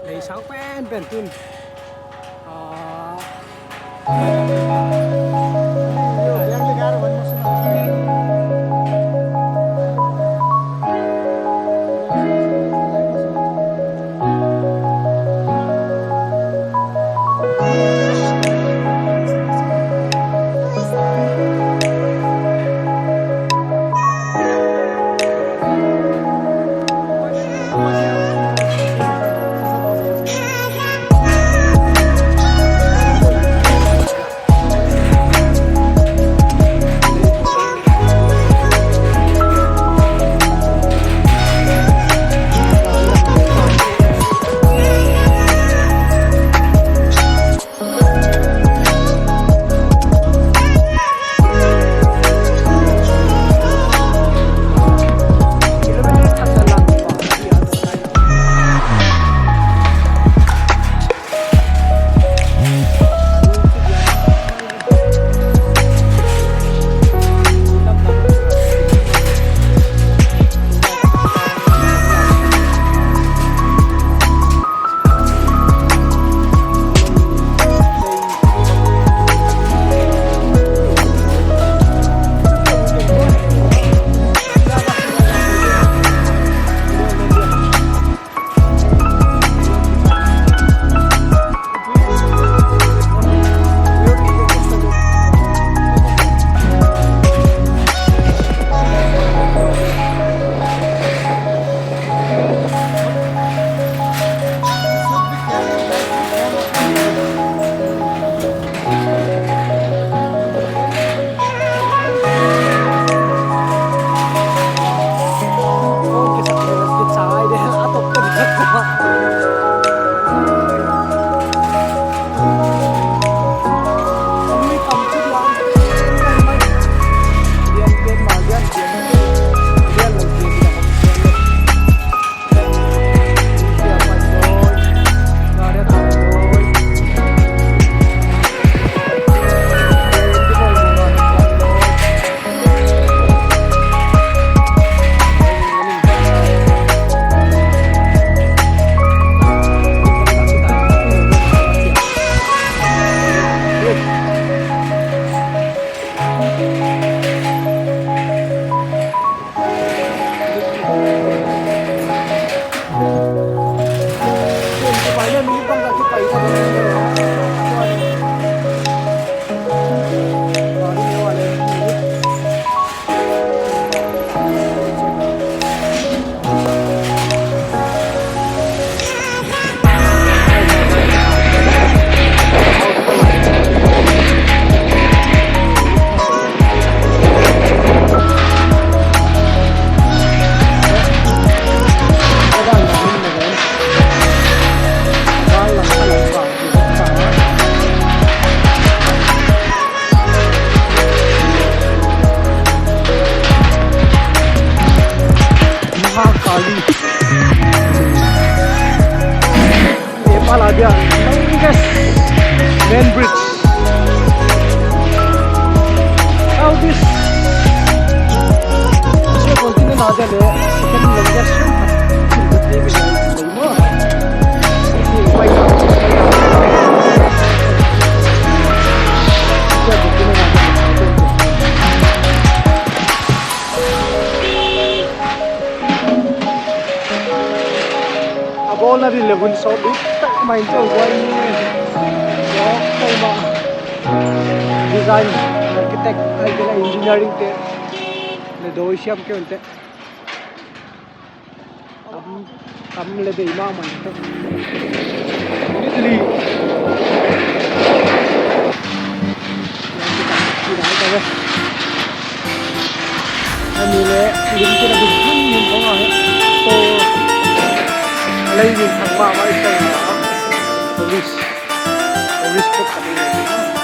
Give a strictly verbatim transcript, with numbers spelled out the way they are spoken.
Lei sang penpen tun. Ah. Mahakali. Nepal a dia longest main bridge. South East Asia continent a dia leh second longest. A bawlna ding leh hun sawt lut tak mai in chauh buai ni. Design, architect, ahihkeileh engineering te leh dawi siam kei un te. Tam, tam leh bei mahmah in te. Italy. Ani leh lim kina ding hun hun kong a he. Ko lei lim thang mahmah i chang a. Police. Police put khat i leh.